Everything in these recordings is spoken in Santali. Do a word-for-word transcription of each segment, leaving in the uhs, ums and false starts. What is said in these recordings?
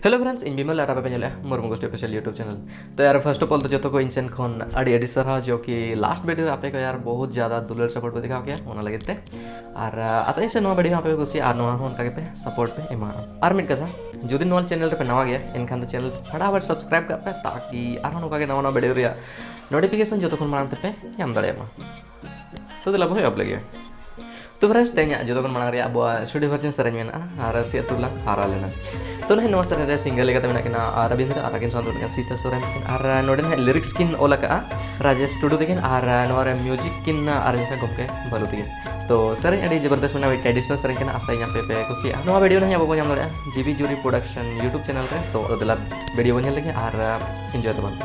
Hello friends, ᱤᱧ ᱵᱤᱢᱚᱞ ᱟᱨ ᱟᱯᱮ ᱯᱮ ᱧᱮᱞᱮᱫᱼᱟ ᱢᱩᱨᱢᱩ ᱜᱳᱥᱴᱤ ᱚᱯᱷᱤᱥᱤᱭᱟᱞ YouTube ᱪᱮᱱᱮᱞ᱾ ᱛᱚ ᱭᱟᱨ, first of all ᱫᱚ ᱡᱚᱛᱚ ᱠᱚ ᱤᱧ ᱥᱮᱱ ᱠᱷᱚᱱ ᱟᱹᱰᱤ ᱟᱹᱰᱤ ᱥᱟᱨᱦᱟᱣ, ᱡᱚ ᱠᱤ last video ᱨᱮ ᱟᱯᱮ ᱠᱚ ᱭᱟᱨ ᱵᱚᱦᱩᱛ ᱡᱟᱫᱟ ᱫᱩᱞᱟᱹᱲ ᱥᱟᱯᱳᱨᱴ ᱯᱮ ᱫᱮᱠᱷᱟᱣ ᱠᱮᱭᱟ, ᱚᱱᱟ ᱞᱟᱹᱜᱤᱫ ᱛᱮ᱾ ᱟᱨ ᱟᱥᱟᱭᱟᱹᱧ ᱥᱮ ᱱᱚᱣᱟ video ᱦᱚᱸ ᱟᱯᱮ ᱯᱮ ᱠᱩᱥᱤᱭᱟᱜᱼᱟ ᱟᱨ ᱱᱚᱣᱟ ᱦᱚᱸ ᱚᱱᱠᱟ ᱜᱮᱯᱮ ᱥᱟᱯᱳᱨᱴ ᱯᱮ ᱮᱢᱟ᱾ ᱟᱨ ᱢᱤᱫ ᱠᱟᱛᱷᱟ, ᱡᱩᱫᱤ ᱱᱚᱣᱟ ᱪᱮᱱᱮᱞ ᱨᱮᱯᱮ ᱱᱟᱣᱟ ᱜᱮᱭᱟ, ᱮᱱᱠᱷᱟᱱ ᱫᱚ ᱪᱮᱱᱮᱞ ᱯᱷᱟᱴᱟᱯᱷᱟᱴ ᱥᱟᱵᱥᱠᱨᱟᱭᱤᱵ ᱠᱟᱜ ᱯᱮ, ᱛᱟᱠᱤ ᱟᱨᱦᱚᱸ ᱱᱚᱝᱠᱟ ᱜᱮ ᱱᱟᱣᱟ ᱱᱟᱣᱟ video ᱨᱮᱭᱟᱜ notification ᱡᱚᱛᱚ ᱠᱷᱚᱱ ᱢᱟᱲᱟᱝ ᱛᱮᱯᱮ ᱧᱟᱢ ᱫᱟᱲᱮᱭᱟᱜ ᱢᱟ᱾ ᱛᱚ ᱫᱮᱞᱟ ᱵᱚ ᱮᱦᱚᱵ ᱞᱮᱜᱮ᱾ ᱛᱚ friends, ᱛᱮᱦᱮᱧᱟᱜ ᱡᱚᱛᱚ ᱠᱷᱚᱱ ᱢᱟᱲᱟᱝ ᱨᱮ ᱟᱵᱚᱣᱟᱜ ᱥᱴᱩᱰᱤᱭᱳ ᱵᱷᱟᱨᱡᱤᱱ ᱥᱮᱨᱮᱧ ᱢᱮᱱᱟᱜᱼᱟ, ᱟᱨ ᱥᱤ ᱟᱹᱛᱩ ᱨᱮᱞᱟᱝ ᱦᱟᱨᱟ ᱞᱮᱱᱟ᱾ ᱛᱚ ᱱᱟᱦᱟᱜ ᱱᱚᱣᱟ ᱥᱮᱨᱮᱧ ᱨᱮ ᱥᱤᱝᱜᱟᱨ ᱞᱮᱠᱟᱛᱮ ᱢᱮᱱᱟᱜ ᱠᱤᱱᱟ ᱨᱚᱵᱤᱱᱫᱨᱚ ᱟᱨ ᱟᱹᱠᱤᱱ ᱥᱟᱶ ᱫᱩᱲᱩᱵ ᱠᱤᱱᱟ ᱥᱤᱛᱟ ᱥᱚᱨᱮᱱ ᱛᱟᱹᱠᱤᱱ, ᱟᱨ ᱱᱚᱰᱮ ᱱᱟᱦᱟᱜ ᱞᱤᱨᱤᱠᱥ ᱠᱤᱱ ᱚᱞ ᱟᱠᱟᱫᱼᱟ ᱨᱟᱡᱮᱥ ᱴᱩᱰᱩ ᱛᱟᱹᱠᱤᱱ, ᱟᱨ ᱱᱚᱣᱟ ᱨᱮ ᱢᱤᱭᱩᱡᱤᱠ ᱠᱤᱱ ᱟᱨᱮᱧᱡᱽ ᱟᱠᱟᱫ ᱜᱚᱢᱠᱮ ᱵᱟᱹᱞᱩ ᱛᱟᱹᱠᱤᱱ᱾ ᱛᱚ ᱥᱮᱨᱮᱧ ᱟᱹᱰᱤ ᱡᱚᱵᱚᱨᱫᱚᱥ ᱢᱮᱱᱟᱜᱼᱟ, ᱢᱤᱫᱴᱮᱱ traditional ᱥᱮᱨᱮᱧ ᱠᱟᱱᱟ, ᱟᱥᱟᱭᱟᱹᱧ ᱟᱯᱮ ᱯᱮ ᱠᱩᱥᱤᱭᱟᱜᱼᱟ᱾ ᱱᱚᱣᱟ video ᱱᱟᱦᱟᱜ ᱟᱵᱚ ᱵᱚᱱ ᱧᱟᱢ ᱫᱟᱲᱮᱭᱟᱜᱼᱟ ᱡᱤᱵᱤ ᱡᱩᱨᱤ ᱯᱨᱚᱰᱟᱠᱥᱚᱱ YouTube ᱪᱮᱱᱮᱞ ᱨᱮ᱾ ᱛᱚ ᱟᱫᱚ ᱫᱮᱞᱟ video ᱵᱚᱱ ᱧᱮᱞ ᱞᱮᱜᱮ ᱟᱨ enjoy ᱛᱟᱵᱚᱱ ᱯᱮ᱾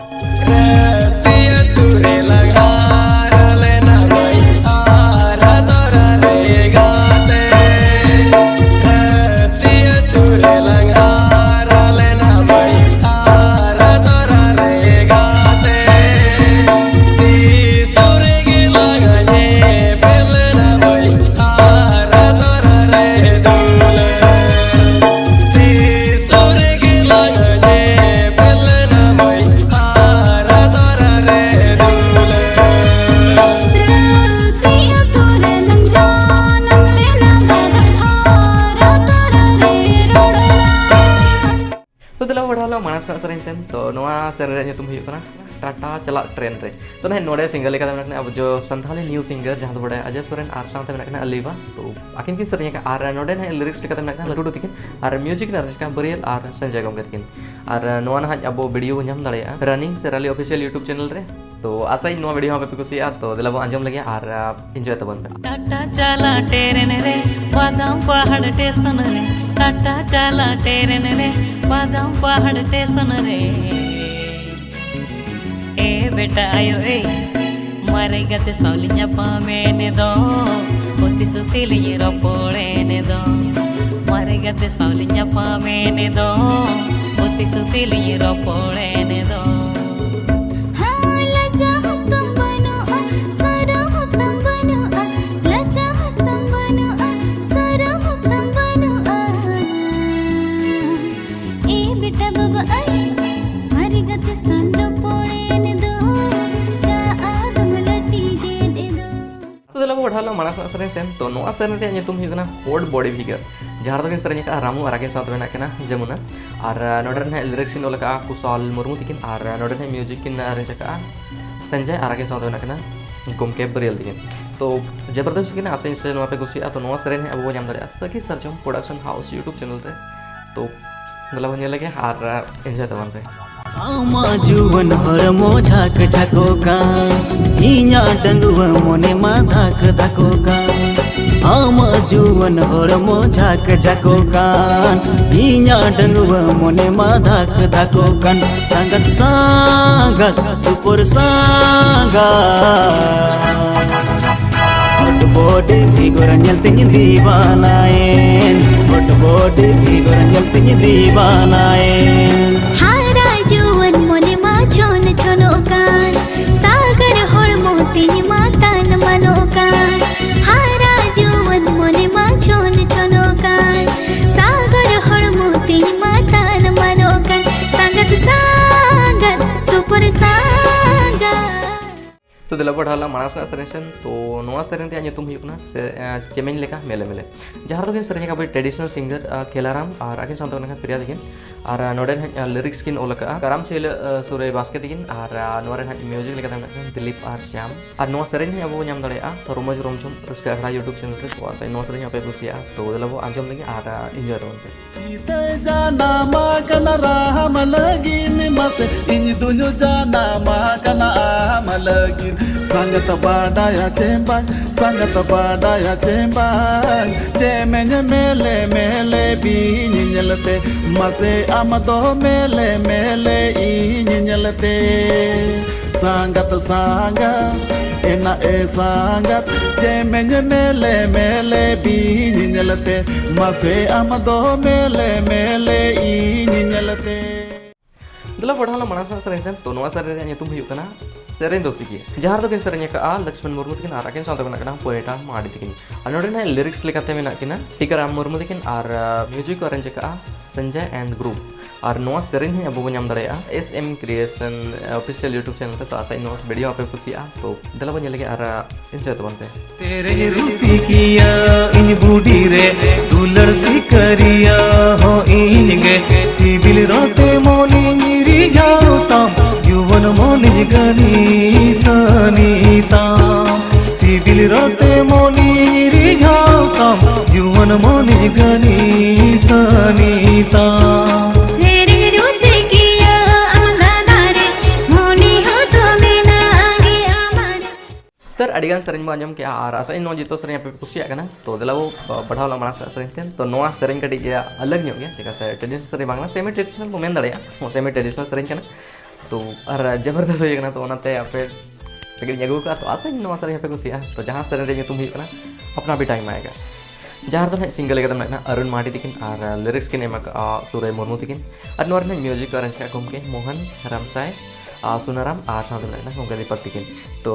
ᱛᱚ ᱫᱮᱞᱟ ᱵᱚ ᱵᱟᱲᱦᱟᱣ ᱞᱮᱱ ᱢᱟᱲᱟᱝ ᱥᱮᱱᱟᱜ ᱥᱮᱨᱮᱧ ᱥᱮᱱ᱾ ᱛᱚ ᱱᱚᱣᱟ ᱥᱮᱨᱮᱧ ᱨᱮᱭᱟᱜ ᱧᱩᱛᱩᱢ ᱦᱩᱭᱩᱜ ᱠᱟᱱᱟ ᱴᱟᱴᱟ ᱪᱟᱞᱟᱜ ᱴᱨᱮᱱ ᱨᱮ᱾ ᱛᱚ ᱱᱟᱦᱟᱜ ᱱᱚᱰᱮ ᱥᱤᱝᱜᱟᱨ ᱞᱮᱠᱟᱛᱮ ᱢᱮᱱᱟᱜ ᱠᱤᱱᱟ ᱟᱵᱚ ᱡᱚ ᱥᱟᱱᱛᱷᱟᱞᱤ ᱱᱤᱭᱩ ᱥᱤᱝᱜᱟᱨ, ᱡᱟᱦᱟᱸ ᱫᱚ ᱵᱟᱲᱟᱭᱟ ᱟᱡᱚᱭ ᱥᱚᱨᱮᱱ ᱟᱨ ᱥᱟᱶᱛᱮ ᱢᱮᱱᱟᱜ ᱠᱤᱱᱟ ᱟᱞᱤᱵᱟ᱾ ᱛᱚ ᱟᱹᱠᱤᱱ ᱠᱤᱱ ᱥᱮᱨᱮᱧ ᱟᱠᱟᱫᱼᱟ᱾ ᱟᱨ ᱱᱚᱰᱮ ᱱᱟᱦᱟᱜ ᱞᱤᱨᱤᱠᱥ ᱞᱮᱠᱟᱛᱮ ᱢᱮᱱᱟᱜ ᱠᱤᱱᱟ ᱞᱟᱹᱴᱩ ᱴᱩᱰᱩ ᱛᱟᱹᱠᱤᱱ, ᱟᱨ ᱢᱤᱭᱩᱡᱤᱠ ᱨᱮᱱᱟᱜ ᱨᱟᱡᱽᱠᱟ ᱵᱟᱹᱨᱤᱭᱟᱞ ᱟᱨ ᱥᱚᱧᱡᱚᱭ ᱜᱚᱢᱠᱮ ᱛᱟᱹᱠᱤᱱ᱾ ᱟᱨ ᱱᱚᱣᱟ ᱱᱟᱦᱟᱜ ᱟᱵᱚ ᱵᱷᱤᱰᱤᱭᱳ ᱵᱚᱱ ᱧᱟᱢ ᱫᱟᱲᱮᱭᱟᱜᱼᱟ ᱨᱟᱱᱤᱝ ᱥᱮ ᱨᱟᱞᱤ ᱚᱯᱷᱤᱥᱤᱭᱟᱞ YouTube ᱪᱮᱱᱮᱞ ᱨᱮ᱾ ᱛᱚ ᱟᱥᱟᱭᱟᱹᱧ ᱱᱚᱣᱟ ᱵᱷᱤᱰᱤᱭᱳ ᱦᱚᱸ ᱟᱯᱮ ᱯᱮ ᱠᱩᱥᱤᱭᱟᱜᱼᱟ᱾ ᱛᱚ ᱫᱮᱞᱟ ᱵᱚ ᱟᱸᱡᱚᱢ ᱞᱮᱜᱮ ᱟᱨ ᱮᱱᱡᱚᱭ ᱛᱟᱵᱚᱱ ᱯᱮ᱾ ᱴᱟᱴᱟ ᱪᱟᱞᱟ ᱴᱨᱮᱱ ᱨᱮ, ᱵᱟᱫᱟᱢ ᱯᱟᱦᱟᱲ ᱥᱴᱮᱥᱚᱱ ᱨᱮ, ᱴᱟᱴᱟ ᱪᱟᱞᱟ ᱴᱨᱮᱱ ᱨᱮ, ᱵᱟᱫᱟᱢ ᱯᱟᱦᱟᱲ ᱥᱴᱮᱥᱚᱱ ᱨᱮ᱾ ᱮ ᱵᱮᱴᱟ ᱟᱭᱳ ᱮ, ᱢᱟᱨᱮ ᱜᱟᱛᱮ ᱥᱟᱶ ᱞᱤᱧ ᱧᱟᱯᱟᱢᱮᱱ ᱫᱚ, ᱚᱛᱤ ᱥᱩᱛᱤ ᱞᱤᱧ ᱨᱚᱯᱚᱲᱮᱱ ᱫᱚ, ᱢᱟᱨᱮ ᱜᱟᱛᱮ ᱥᱟᱶ ᱞᱤᱧ ᱧᱟᱯᱟᱢᱮᱱ ᱫᱚ, ᱚᱛᱤ ᱥᱩᱛᱤ ᱞᱤᱧ ᱨᱚᱯᱚᱲᱮᱱ ᱫᱚ᱾ ᱦᱟᱸ, ᱞᱟᱡᱟ ᱦᱚᱸᱛᱟᱢ ᱵᱟᱹᱱᱩᱜᱼᱟ, ᱥᱚᱨᱚᱢ ᱦᱚᱸᱛᱟᱢ ᱵᱟᱹᱱᱩᱜᱼᱟ, ᱞᱟᱡᱟ ᱦᱚᱸᱛᱟᱢ ᱵᱟᱹᱱᱩᱜᱼᱟ, ᱥᱚᱨᱚᱢ ᱦᱚᱸᱛᱟᱢ ᱵᱟᱹᱱᱩᱜᱼᱟ᱾ ᱮ ᱟᱭ ᱢᱟᱨᱮ ᱜᱟᱛᱮ ᱥᱟᱶ ᱨᱚᱯᱚᱲᱮᱱ ᱫᱚ, ᱪᱟ ᱟᱫᱚᱢ ᱞᱟᱹᱴᱤᱡᱮᱫ ᱫᱚ᱾ ᱛᱚ ᱫᱮᱞᱟ ᱵᱚ ᱵᱟᱰᱷᱟᱣ ᱞᱟᱝ ᱢᱟᱲᱟᱝ ᱥᱮᱱᱟᱜ ᱥᱮᱨᱮᱧ ᱥᱮᱱ᱾ ᱛᱚ ᱱᱚᱣᱟ ᱥᱮᱨᱮᱧ ᱨᱮᱭᱟᱜ ᱧᱩᱛᱩᱢ ᱦᱩᱭᱩᱜ ᱠᱟᱱᱟ ᱦᱚᱲ ᱵᱚᱰᱤ ᱵᱷᱤᱜᱟᱨ, ᱡᱟᱦᱟᱸ ᱨᱮᱫᱚ ᱠᱤᱱ ᱥᱮᱨᱮᱧ ᱟᱠᱟᱫᱼᱟ ᱨᱟᱢᱩ ᱟᱨ ᱟᱹᱠᱤᱱ ᱥᱟᱶᱛᱮ ᱢᱮᱱᱟᱜ ᱠᱤᱱᱟ ᱡᱚᱢᱩᱱᱟ᱾ ᱟᱨ ᱱᱚᱰᱮ ᱨᱮᱱᱟᱜ ᱞᱤᱨᱤᱠᱥ ᱠᱤᱱ ᱚᱞ ᱟᱠᱟᱫᱼᱟ ᱠᱩᱥᱟᱞ ᱢᱩᱨᱢᱩ ᱛᱤᱠᱤᱱ, ᱟᱨ ᱱᱚᱰᱮ ᱨᱮᱱᱟᱜ ᱢᱤᱭᱩᱡᱤᱠ ᱠᱤᱱ ᱟᱨᱮᱧᱡᱽ ᱟᱠᱟᱫᱼᱟ ᱥᱚᱧᱡᱚᱭ ᱟᱨ ᱟᱹᱠᱤᱱ ᱥᱟᱶᱛᱮ ᱢᱮᱱᱟᱜ ᱠᱤᱱᱟ ᱜᱚᱢᱠᱮ ᱵᱟᱹᱨᱭᱟᱹᱞ ᱛᱤᱠᱤᱱ᱾ ᱛᱚ ᱡᱚᱵᱚᱨᱫᱚᱥᱛ ᱜᱮ ᱠᱟᱱᱟ, ᱟᱥᱟᱧ ᱥᱮ ᱱᱚᱣᱟ ᱯᱮ ᱠᱩᱥᱤᱭᱟᱜᱼᱟ᱾ ᱛᱚ ᱱᱚᱣᱟ ᱥᱮᱨᱮᱧ ᱟᱵᱚ ᱵᱚ ᱧᱟᱢ ᱫᱟᱲᱮᱭᱟᱜᱼᱟ ᱥᱟᱹᱠᱷᱤ ᱥᱟᱨᱡᱚᱢ ᱯᱨᱚᱰᱟᱠᱥᱚᱱ ᱦᱟᱣᱩᱥ YouTube ᱪᱮᱱᱮᱞ ᱨᱮ᱾ ᱛᱚ ᱫᱮᱞᱟ ᱵᱚᱱ ᱧᱮᱞ ᱞᱮᱜᱮ ᱟᱨ ᱮᱱᱡᱚᱭ ᱛᱟᱵᱚᱱ ᱯᱮ᱾ ᱟᱢᱟᱜ ᱡᱩᱣᱟᱹᱱ ᱦᱚᱲᱢᱚ ᱡᱷᱟᱠ ᱡᱷᱟᱠᱚᱜ ᱠᱟᱱ, ᱤᱧᱟᱹᱜ ᱰᱟᱺᱜᱩᱣᱟᱹ ᱢᱚᱱᱮ ᱢᱟ ᱫᱷᱟᱠ ᱫᱷᱟᱠᱚᱜ ᱠᱟᱱ᱾ ᱟᱢᱟᱜ ᱡᱩᱣᱟᱹᱱ ᱦᱚᱲᱢᱚ ᱡᱷᱟᱠ ᱡᱷᱟᱠᱚᱜ ᱠᱟᱱ, ᱤᱧᱟᱹᱜ ᱰᱟᱺᱜᱩᱣᱟᱹ ᱢᱚᱱᱮ ᱢᱟ ᱫᱷᱟᱠ ᱫᱷᱟᱠᱚᱜ ᱠᱟᱱ᱾ ᱥᱟᱸᱜᱟᱛ ᱥᱟᱸᱜᱟᱛ ᱥᱩᱯᱩᱨ ᱥᱟᱸᱜᱟᱛ, ᱦᱚᱴ ᱵᱚᱰᱤ ᱯᱷᱤᱜᱚᱨ ᱧᱮᱞ ᱛᱤᱧ ᱫᱤᱣᱟᱱᱟᱭᱮᱱ, ᱦᱚᱴ ᱵᱚᱰᱤ ᱯᱷᱤᱜᱚᱨ ᱧᱮᱞ ᱛᱤᱧ ᱫᱤᱣᱟᱱᱟᱭᱮᱱ᱾ ᱦᱟᱨᱟ ᱡᱩᱣᱟᱹᱱ ᱢᱚᱱᱮ ᱢᱟ ᱪᱷᱚᱱ ᱪᱷᱚᱱᱚᱜ ᱠᱟᱱ, ᱥᱟᱜᱟᱨ ᱦᱚᱲᱢᱚ ᱛᱤᱧ ᱢᱟ ᱛᱟᱱ ᱢᱟᱱᱚᱜ ᱠᱟᱱ᱾ ᱦᱟᱨᱟ ᱡᱩᱣᱟᱹᱱ ᱢᱚᱱᱮ ᱢᱟ ᱪᱷᱚᱱ ᱪᱷᱚᱱᱚᱜ ᱠᱟᱱ, ᱥᱟᱜᱟᱨ ᱦᱚᱲᱢᱚ ᱛᱤᱧ ᱢᱟ ᱛᱟᱱ ᱢᱟᱱᱚᱜ ᱠᱟᱱ᱾ ᱥᱟᱸᱜᱟᱛ ᱥᱟᱸᱜᱟᱛ ᱥᱩᱯᱩᱨ ᱥᱟᱸᱜᱟᱛ᱾ ᱛᱚ ᱫᱮᱞᱟ ᱵᱚ ᱰᱷᱟᱞᱟ ᱢᱟᱲᱟᱝ ᱥᱮᱱᱟᱜ ᱥᱮᱨᱮᱧ ᱥᱮᱱ᱾ ᱛᱚ ᱱᱚᱣᱟ ᱥᱮᱨᱮᱧ ᱨᱮᱭᱟᱜ ᱧᱩᱛᱩᱢ ᱦᱩᱭᱩᱜ ᱠᱟᱱᱟ ᱥᱮ, ᱮ, ᱪᱮᱢᱮᱧ ᱞᱮᱠᱟ ᱢᱮᱞᱮ ᱢᱮᱞᱮ, ᱡᱟᱦᱟᱸ ᱨᱮᱫᱚ ᱠᱤᱱ ᱥᱮᱨᱮᱧ ᱟᱠᱟᱫ ᱟᱵᱚ ᱴᱨᱮᱰᱤᱥᱚᱱᱟᱞ ᱥᱤᱝᱜᱟᱨ, ᱮ, ᱠᱷᱮᱞᱟᱨᱟᱢ ᱟᱨ ᱟᱹᱠᱤᱱ ᱥᱟᱶᱛᱮ ᱢᱮᱱᱟᱜ ᱠᱤᱱᱟ ᱯᱨᱤᱭᱟ ᱛᱟᱹᱠᱤᱱ᱾ ᱟᱨ, ᱮ, ᱱᱚᱰᱮ ᱱᱟᱦᱟᱜ, ᱮ, ᱞᱤᱨᱤᱠᱥ ᱠᱤᱱ ᱚᱞ ᱟᱠᱟᱫᱼᱟ ᱠᱟᱨᱟᱢ ᱪᱮᱞᱮ, ᱮ, ᱥᱩᱨᱟᱹᱭ ᱵᱟᱥᱠᱮ ᱛᱟᱹᱠᱤᱱ᱾ ᱟᱨ, ᱮ, ᱱᱚᱣᱟ ᱨᱮ ᱱᱟᱦᱟᱜ ᱢᱤᱭᱩᱡᱤᱠ ᱞᱮᱠᱟᱛᱮ ᱢᱮᱱᱟᱜ ᱠᱤᱱᱟ ᱫᱤᱞᱤᱯ ᱟᱨ ᱥᱭᱟᱢ᱾ ᱟᱨ ᱱᱚᱣᱟ ᱥᱮᱨᱮᱧ ᱦᱚᱸ ᱟᱵᱚ ᱵᱚ ᱧᱟᱢ ᱫᱟᱲᱮᱭᱟᱜᱼᱟ ᱨᱚᱢᱚᱡᱽ ᱨᱚᱢᱡᱷᱚᱢ ᱨᱟᱹᱥᱠᱟᱹ ᱟᱠᱷᱲᱟ YouTube ᱪᱮᱱᱮᱞ ᱨᱮ᱾ ᱛᱚ ᱟᱥᱟᱭ ᱱᱚᱣᱟ ᱥᱮᱨᱮᱧ ᱦᱚᱸ ᱟᱯᱮ ᱯᱮ ᱠᱩᱥᱤᱭᱟᱜᱼᱟ᱾ ᱛᱚ ᱫᱮᱞᱟ ᱵᱚ ᱟᱸᱡᱚᱢ ᱞᱟᱹᱜᱤᱫ ᱟᱨ, ᱮ, ᱮᱱᱡᱚᱭ ᱛᱟᱵᱚᱱ ᱯᱮ᱾ ᱥᱤᱛᱟᱹᱭ ᱡᱟᱱᱟᱢ ᱟᱠᱟᱱᱟ ᱨᱟᱢ ᱞᱟᱹᱜᱤᱫ, ᱢᱟᱥᱮ ᱤᱧ ᱫᱩᱧ ᱡᱟᱱᱟᱢ ᱟᱠᱟᱱᱟ ᱟᱢ ᱞᱟᱹᱜᱤᱫ᱾ ᱥᱟᱸᱜᱟᱛ ᱵᱟᱰᱟᱭᱟ ᱪᱮ ᱵᱟᱝ, ᱥᱟᱸᱜᱟᱛ ᱵᱟᱰᱟᱭᱟ ᱪᱮ ᱵᱟᱝ, ᱪᱮᱢᱮᱧ ᱢᱮᱞᱮ ᱢᱮᱞᱮ ᱵᱤᱧ ᱧᱮᱞᱛᱮ, ᱢᱟᱥᱮ ᱟᱢ ᱫᱚ ᱢᱮᱞᱮ ᱢᱮᱞᱮ ᱤᱧ ᱧᱮᱞᱛᱮ᱾ ᱥᱟᱸᱜᱟᱛ ᱥᱟᱸᱜᱟᱛ ᱮᱱᱟ ᱮ ᱥᱟᱸᱜᱟᱛ, ᱪᱮᱢᱮᱧ ᱢᱮᱞᱮ ᱢᱮᱞᱮ ᱵᱤᱧ ᱧᱮᱞᱛᱮ, ᱢᱟᱥᱮ ᱟᱢ ᱫᱚ ᱢᱮᱞᱮ ᱢᱮᱞᱮ ᱤᱧ ᱧᱮᱞᱛᱮ᱾ ᱫᱮᱞᱟ ᱵᱚ ᱰᱷᱟᱞᱟ ᱢᱟᱲᱟᱝ ᱥᱮᱱᱟᱜ ᱥᱮᱨᱮᱧ ᱥᱮᱱ᱾ ᱛᱚ ᱱᱚᱣᱟ ᱥᱮᱨᱮᱧ ᱨᱮᱭᱟᱜ ᱧᱩᱛᱩᱢ ᱦᱩᱭᱩᱜ ᱠᱟᱱᱟ ᱥᱮᱨᱮᱧ ᱨᱩᱥᱤᱠᱤᱭᱟᱹ, ᱡᱟᱦᱟᱸ ᱨᱮᱫᱚ ᱠᱤᱱ ᱥᱮᱨᱮᱧ ᱟᱠᱟᱫᱼᱟ ᱞᱚᱠᱥᱢᱚᱱ ᱢᱩᱨᱢᱩ ᱛᱟᱹᱠᱤᱱ ᱟᱨ ᱟᱹᱠᱤᱱ ᱥᱟᱶᱛᱮ ᱢᱮᱱᱟᱜ ᱠᱤᱱᱟ ᱯᱚᱨᱤᱴᱟ ᱢᱟᱨᱰᱤ ᱛᱟᱹᱠᱤᱱ᱾ ᱟᱨ ᱱᱚᱰᱮ ᱱᱟᱦᱟᱜ ᱞᱤᱨᱤᱠᱥ ᱞᱮᱠᱟᱛᱮ ᱢᱮᱱᱟᱜ ᱠᱤᱱᱟ ᱴᱤᱠᱟᱨᱟᱢ ᱢᱩᱨᱢᱩ ᱛᱟᱹᱠᱤᱱ ᱟᱨ, ᱟ, ᱢᱤᱭᱩᱡᱤᱠ ᱠᱚ ᱟᱨᱮᱧᱡᱽ ᱟᱠᱟᱫᱼᱟ ᱥᱚᱧᱡᱚᱭ and group᱾ ᱟᱨ ᱱᱚᱣᱟ ᱥᱮᱨᱮᱧ ᱦᱚᱸ ᱟᱵᱚ ᱵᱚᱱ ᱧᱟᱢ ᱫᱟᱲᱮᱭᱟᱜᱼᱟ S M Creation Official YouTube channel ᱨᱮ᱾ ᱛᱚ ᱟᱥᱟᱭᱟᱹᱧ ᱱᱚᱣᱟ video ᱟᱯᱮ ᱯᱮ ᱠᱩᱥᱤᱭᱟᱜᱼᱟ᱾ ᱛᱚ ᱫᱮᱞᱟ ᱵᱚᱱ ᱧᱮᱞ ᱞᱮᱜᱮ ᱟᱨ enjoy ᱛᱟᱵᱚᱱ ᱯᱮ᱾ ᱥᱮᱨᱮᱧ ᱨᱩᱥᱤᱠᱤᱭᱟᱹ ᱤᱧ ᱵᱩᱰᱤ ᱨᱮ, ᱫᱩᱞᱟᱹᱲ ᱥᱤᱠᱟᱹᱨᱤᱭᱟᱹ ᱦᱚᱸ ᱤᱧ ᱜᱮ᱾ ᱥᱤᱵᱤᱞ ᱨᱚᱲᱛᱮ ᱢᱚᱱᱤᱧ ᱨᱤᱡᱷᱟᱹᱣ ᱛᱟᱢ, ᱡᱩᱣᱟᱹᱱ ᱢᱚᱱᱤᱧ ᱜᱟᱹᱱᱤ ᱥᱟᱹᱱᱤ ᱛᱟᱢ᱾ ᱥᱤᱵᱤᱞ ᱨᱚᱲᱛᱮ ᱢᱚᱱᱤᱧ ᱨᱤᱡᱷᱟᱹᱣ ᱛᱟᱢ, ᱡᱩᱣᱟᱹᱱ ᱢᱚᱱᱤᱧ ᱜᱟᱹᱱᱤ ᱥᱟᱹᱱᱤ ᱛᱟᱢ᱾ ᱥᱮᱨᱮᱧ ᱨᱩᱥᱤᱠᱤᱭᱟᱹ ᱟᱢ ᱫᱟᱫᱟ ᱨᱮ, ᱢᱚᱱᱤ ᱦᱚᱸᱛᱚ ᱢᱮᱱᱟᱜ ᱜᱮ ᱟᱢᱟᱜ᱾ ᱛᱟᱨ ᱟᱹᱰᱤᱜᱟᱱ ᱥᱮᱨᱮᱧ ᱵᱚᱱ ᱟᱸᱡᱚᱢ ᱠᱮᱜᱼᱟ, ᱟᱨ ᱟᱥᱟᱭᱟᱹᱧ ᱱᱚᱣᱟ ᱡᱚᱛᱚ ᱥᱮᱨᱮᱧ ᱟᱯᱮ ᱯᱮ ᱠᱩᱥᱤᱭᱟᱜ ᱠᱟᱱᱟ᱾ ᱛᱚ ᱫᱮᱞᱟ ᱵᱚ ᱵᱟᱲᱦᱟᱣ ᱞᱟᱝ ᱢᱟᱲᱟᱝ ᱥᱮᱫ ᱥᱮᱨᱮᱧ ᱛᱮ᱾ ᱛᱚ ᱱᱚᱣᱟ ᱥᱮᱨᱮᱧ ᱠᱟᱹᱴᱤᱡ ᱟᱞᱟᱜᱽ ᱧᱚᱜ ᱜᱮᱭᱟ, ᱪᱮᱫᱟᱜ ᱥᱮ traditional ᱥᱮᱨᱮᱧ ᱵᱟᱝ ᱠᱟᱱᱟ, semi traditional ᱵᱚ ᱢᱮᱱ ᱫᱟᱲᱮᱭᱟᱜᱼᱟ, semi traditional ᱥᱮᱨᱮᱧ ᱠᱟᱱᱟ᱾ ᱛᱚ ᱟᱨ ᱡᱚᱵᱚᱨᱫᱚᱥᱛ ᱦᱩᱭ ᱠᱟᱱᱟ, ᱛᱚ ᱚᱱᱟᱛᱮ ᱟᱯᱮ ᱞᱟᱹᱜᱤᱫ ᱤᱧ ᱟᱹᱜᱩ ᱠᱟᱜᱼᱟ᱾ ᱛᱚ ᱟᱥᱟᱭᱟᱹᱧ ᱱᱚᱣᱟ ᱥᱮᱨᱮᱧ ᱟᱯᱮ ᱠᱩᱥᱤᱭᱟᱜᱼᱟ᱾ ᱛᱚ ᱡᱟᱦᱟᱸ ᱥᱮᱨᱮᱧ ᱨᱮᱭᱟᱜ ᱧᱩᱛᱩᱢ ᱦᱩᱭᱩᱜ ᱠᱟᱱᱟ ᱟᱯᱱᱟ ᱵᱷᱤ ᱴᱟᱭᱤᱢ ᱟᱭᱮᱜᱟ, ᱡᱟᱦᱟᱸ ᱨᱮᱫᱚ ᱱᱟᱦᱟᱜ singer ᱞᱮᱠᱟᱛᱮ ᱢᱮᱱᱟᱜ ᱠᱟᱱᱟ ᱚᱨᱩᱱ ᱢᱟᱨᱰᱤ ᱛᱤᱠᱤᱱ ᱟᱨ lyrics ᱠᱤᱱ ᱮᱢ ᱟᱠᱟᱫᱼᱟ ᱥᱩᱨᱟᱹᱭ ᱢᱩᱨᱢᱩ ᱛᱤᱠᱤᱱ, ᱟᱨ ᱱᱚᱣᱟ ᱨᱮᱱᱟᱜ music ᱠᱚ arrange ᱠᱟᱜᱼᱟ ᱜᱚᱢᱠᱮ ᱢᱳᱦᱚᱱ ᱨᱟᱢᱥᱟᱭ ᱟᱨ ᱥᱩᱱᱟᱨᱟᱢ, ᱟᱨ ᱥᱟᱶᱛᱮ ᱢᱮᱱᱟᱜ ᱠᱟᱱᱟ ᱜᱚᱢᱠᱮ ᱫᱤᱯᱚᱠ ᱛᱤᱠᱤᱱ᱾ ᱛᱚ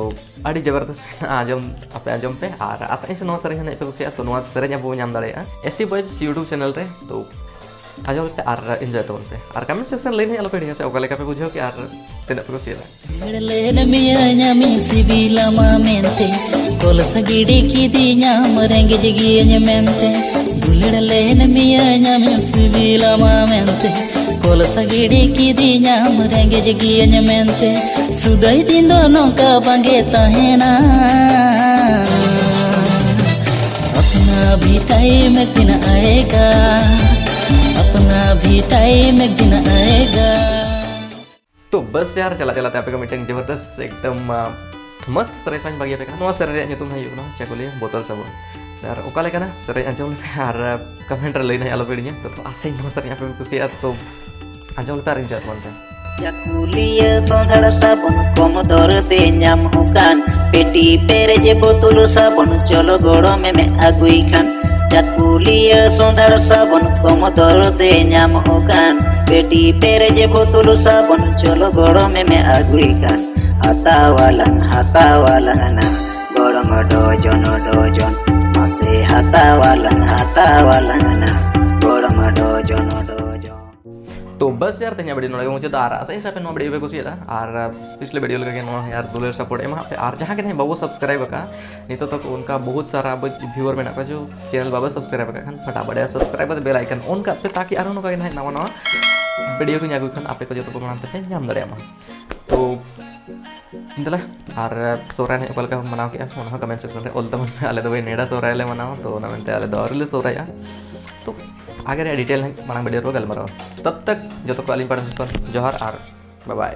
ᱟᱹᱰᱤ ᱡᱚᱵᱚᱨᱫᱚᱥᱛ ᱢᱮᱱᱟᱜᱼᱟ, ᱟᱸᱡᱚᱢ ᱟᱯᱮ ᱟᱸᱡᱚᱢ ᱯᱮ, ᱟᱨ ᱟᱥᱟᱭᱟᱹᱧ ᱥᱮ ᱱᱚᱣᱟ ᱥᱮᱨᱮᱧ ᱦᱚᱸ ᱱᱟᱦᱟᱜ ᱯᱮ ᱠᱩᱥᱤᱭᱟᱜᱼᱟ᱾ ᱛᱚ ᱱᱚᱣᱟ ᱥᱮᱨᱮᱧ ᱟᱵᱚ ᱵᱚᱱ ᱧᱟᱢ ᱫᱟᱲᱮᱭᱟᱜᱼᱟ S T Boys YouTube channel ᱨᱮ᱾ ᱛᱚ ᱟᱸᱡᱚᱢ ᱯᱮ ᱟᱨ enjoy ᱛᱟᱵᱚᱱ ᱯᱮ, ᱟᱨ comment section ᱞᱟᱹᱭ ᱱᱟᱦᱟᱜ ᱟᱞᱚ ᱯᱮ ᱦᱤᱲᱤᱧᱟ ᱥᱮ ᱚᱠᱟ ᱞᱮᱠᱟ ᱯᱮ ᱵᱩᱡᱷᱟᱹᱣ ᱠᱮᱜᱼᱟ ᱟᱨ ᱛᱤᱱᱟᱹᱜ ᱯᱮ ᱠᱩᱥᱤᱭᱟᱫᱟ᱾ ᱞᱮᱱ ᱢᱤᱭᱟᱹᱧ ᱟᱢᱤᱧ ᱥᱤᱵᱤᱞᱟᱢᱟ ᱢᱮᱱᱛᱮ, ᱠᱚᱞ ᱥᱟᱹᱜᱤᱰᱤ ᱠᱤᱫᱤᱧᱟᱢ ᱨᱮᱸᱜᱮᱡ ᱜᱤᱭᱟᱹᱧ ᱢᱮᱱᱛᱮ᱾ ᱫᱩᱞᱟᱹᱲ ᱞᱮᱱ ᱢᱤᱭᱟᱹᱧ ᱟᱢᱤᱧ ᱥᱤᱵᱤᱞᱟᱢᱟ ᱢᱮᱱᱛᱮ, ᱠᱚᱞ ᱥᱟᱹᱜᱤᱰᱤ ᱠᱤᱫᱤᱧᱟᱢ ᱨᱮᱸᱜᱮᱡ ᱜᱤᱭᱟᱹᱧ ᱢᱮᱱᱛᱮ᱾ ᱥᱩᱫᱟᱹᱭ ᱫᱤᱱ ᱫᱚ ᱱᱚᱝᱠᱟ ᱵᱟᱝᱜᱮ ᱛᱟᱦᱮᱱᱟ᱾ अपना भी टाइम एक दिन आएगा, अपना भी टाइम एक दिन आएगा। तो बस यार, ᱪᱟᱞᱟᱜ ᱪᱟᱞᱟᱜ ᱛᱮ ᱟᱯᱮ ᱠᱚ ᱢᱤᱫᱴᱟᱝ ᱡᱚᱵᱚᱨᱫᱚᱥᱛ ᱮᱠᱫᱚᱢ, ᱟ, ᱢᱚᱥᱛ ᱥᱮᱨᱮᱧ ᱥᱟᱶ ᱤᱧ ᱵᱟᱹᱜᱤᱭᱟᱯᱮ ᱠᱟᱱᱟ᱾ ᱱᱚᱣᱟ ᱥᱮᱨᱮᱧ ᱨᱮᱭᱟᱜ ᱧᱩᱛᱩᱢ ᱫᱚ ᱦᱩᱭᱩᱜ ᱠᱟᱱᱟ ᱪᱟᱠᱩᱞᱤᱭᱟᱹ ᱵᱳᱛᱚᱞ ᱥᱟᱵᱚᱱ᱾ ᱟᱨ ᱚᱠᱟ ᱞᱮᱠᱟᱱᱟ ᱥᱮᱨᱮᱧ ᱟᱸᱡᱚᱢ ᱞᱮᱯᱮ ᱟᱨ comment ᱨᱮ ᱞᱟᱹᱭ ᱱᱟᱦᱟᱜ ᱟᱞᱚ ᱯᱮ ᱦᱤᱲᱤᱧᱟ᱾ ᱛᱚ, ᱛᱚ ᱟᱥᱟᱧ ᱱᱚᱣᱟ ᱥᱮᱨᱮᱧ ᱟᱯᱮ ᱯᱮ ᱠᱩᱥᱤᱭᱟᱜᱼᱟ᱾ ᱛᱚ ᱟᱸᱡᱚᱢ ᱞᱮᱯᱮ ᱟᱨ enjoy ᱛᱟᱵᱚᱱ ᱯᱮ᱾ ᱪᱟᱠᱩᱞᱤᱭᱟᱹ ᱥᱚᱸᱫᱷᱟᱲ ᱥᱟᱵᱚᱱ ᱠᱚᱢ ᱫᱚᱨ ᱛᱮ ᱧᱟᱢᱚᱜ ᱠᱟᱱ, ᱯᱮᱴᱤ ᱯᱮᱨᱮᱡ ᱵᱳᱛᱚᱞ ᱥᱟᱵᱚᱱ ᱪᱚᱞᱚ ᱜᱚᱲᱚ ᱢᱮᱢᱮ ᱟᱹᱜᱩᱭ ᱠᱷᱟᱱ᱾ ᱪᱟᱠᱩᱞᱤᱭᱟᱹ ᱥᱚᱸᱫᱷᱟᱲ ᱥᱟᱵᱚᱱ ᱠᱚᱢ ᱫᱚᱨ ᱛᱮ ᱧᱟᱢᱚᱜ ᱠᱟᱱ, ᱯᱮᱴᱤ ᱯᱮᱨᱮᱡ ᱵᱳᱛᱚᱞ ᱥᱟᱵᱚᱱ ᱪᱚᱞᱚ ᱜᱚᱲᱚ ᱢᱮᱢᱮ ᱟᱹᱜᱩᱭ ᱠᱷᱟᱱ᱾ ᱦᱟᱛᱟᱣᱟᱞᱟᱝ ᱦᱟᱛᱟᱣᱟᱞᱟᱝ ᱱᱟ, ᱜᱚᱲᱚᱢ ᱰᱚᱡᱚᱱ ᱰᱚᱡᱚᱱ, ᱢᱟᱥᱮ ᱦᱟᱛᱟᱣᱟᱞᱟᱝ ᱦᱟᱛᱟᱣᱟᱞᱟᱝ ᱱᱟ, ᱜᱚᱲᱚᱢ ᱰᱚᱡᱚᱱ ᱰᱚᱡᱚᱱ᱾ ᱛᱚ ᱵᱟᱥ ᱭᱟᱨ, ᱛᱮᱦᱮᱧᱟᱜ ᱵᱷᱤᱰᱤᱭᱳ ᱱᱚᱰᱮ ᱜᱮ ᱢᱩᱪᱟᱹᱫ᱾ ᱟᱨ ᱟᱥᱟ ᱟᱹᱧ ᱥᱮ ᱟᱯᱮ ᱱᱚᱣᱟ ᱵᱷᱤᱰᱤᱭᱳ ᱯᱮ ᱠᱩᱥᱤᱭᱟᱫᱟ, ᱟᱨ ᱯᱤᱪᱷᱞᱮ ᱵᱷᱤᱰᱤᱭᱳ ᱞᱮᱠᱟ ᱜᱮ ᱱᱚᱣᱟ ᱦᱚᱸ ᱟᱨ ᱫᱩᱞᱟᱹᱲ ᱥᱟᱯᱳᱨᱴ ᱮᱢᱟ ᱯᱮ᱾ ᱟᱨ ᱡᱟᱦᱟᱸ ᱜᱮ ᱱᱟᱦᱟᱜ ᱵᱟᱵᱚ ᱥᱟᱵᱥᱠᱨᱟᱭᱤᱵ ᱟᱠᱟᱫ, ᱱᱤᱛᱚᱜ ᱛᱚᱠᱚ ᱚᱱᱠᱟ ᱵᱚᱦᱩᱛ ᱥᱟᱨᱟ ᱟᱵᱚ ᱵᱷᱤᱭᱩᱣᱟᱨ ᱢᱮᱱᱟᱜ ᱠᱚᱣᱟ, ᱡᱮ ᱪᱮᱱᱮᱞ ᱵᱟᱵᱚ ᱥᱟᱵᱥᱠᱨᱟᱭᱤᱵ ᱟᱠᱟᱫ ᱠᱷᱟᱱ ᱯᱷᱟᱴᱟᱯᱷᱟᱴ ᱥᱟᱵᱥᱠᱨᱟᱭᱤᱵ ᱠᱟᱛᱮ ᱵᱮᱞ ᱟᱭᱠᱚᱱ ᱚᱱ ᱠᱟᱜ ᱯᱮ, ᱛᱟᱠᱤ ᱟᱨᱦᱚᱸ ᱱᱚᱝᱠᱟ ᱜᱮ ᱱᱟᱦᱟᱜ ᱱᱟᱣᱟ ᱱᱟᱣᱟ ᱵᱷᱤᱰᱤᱭᱳ ᱠᱚᱧ ᱟᱹᱜᱩᱭ ᱠᱷᱟᱱ ᱟᱯᱮ ᱠᱚ ᱡᱚᱛᱚ ᱠᱚ ᱢᱟᱲᱟᱝ ᱛᱮᱯᱮ ᱧᱟᱢ ᱫᱟᱲᱮᱭᱟᱜ ᱢᱟ᱾ ᱛᱚ ᱫᱮᱞᱟ, ᱟᱨ ᱥᱚᱦᱨᱟᱭ ᱱᱟᱦᱟᱜ ᱚᱠᱟ ᱞᱮᱠᱟ ᱢᱟᱱᱟᱣ ᱠᱮᱜᱼᱟ, ᱚᱱᱟ ᱦᱚᱸ ᱠᱚᱢᱮᱱᱴ ᱥᱮᱠᱥᱚᱱ ᱨᱮ ᱚᱞ ᱛᱟᱵᱚᱱ ᱯᱮ᱾ ᱟᱞᱮ ᱫᱚ ᱵᱷᱟᱹᱭ ᱱᱮᱰᱟ ᱥᱚᱦᱨᱟᱭ ᱞᱮ ᱢᱟᱱᱟᱣᱟ, ᱛᱚ ᱚᱱᱟ ᱢᱮᱱᱛᱮ ᱟᱞᱮ ᱫᱚ ᱟᱹᱣᱨᱤ ᱞᱮ ᱥᱚᱦᱨᱟᱭᱚᱜᱼᱟ᱾ ᱛᱚ ᱟᱜᱮ ᱨᱮᱭᱟᱜ ᱰᱤᱴᱮᱞ ᱱᱟᱦᱟᱜ ᱢᱟᱲᱟᱝ ᱵᱷᱤᱰᱤᱭᱳ ᱨᱮᱵᱚ ᱜᱟᱞᱢᱟᱨᱟᱣᱟ᱾ ᱛᱚᱵ ᱛᱚᱠ ᱡᱚᱛᱚ ᱠᱚ ᱟᱹᱞᱤᱧ ᱯᱟᱦᱴᱟ ᱥᱮᱫ ᱠᱷᱚᱱ ᱡᱚᱦᱟᱨ ᱟᱨ ᱵᱟᱭ ᱵᱟᱭ᱾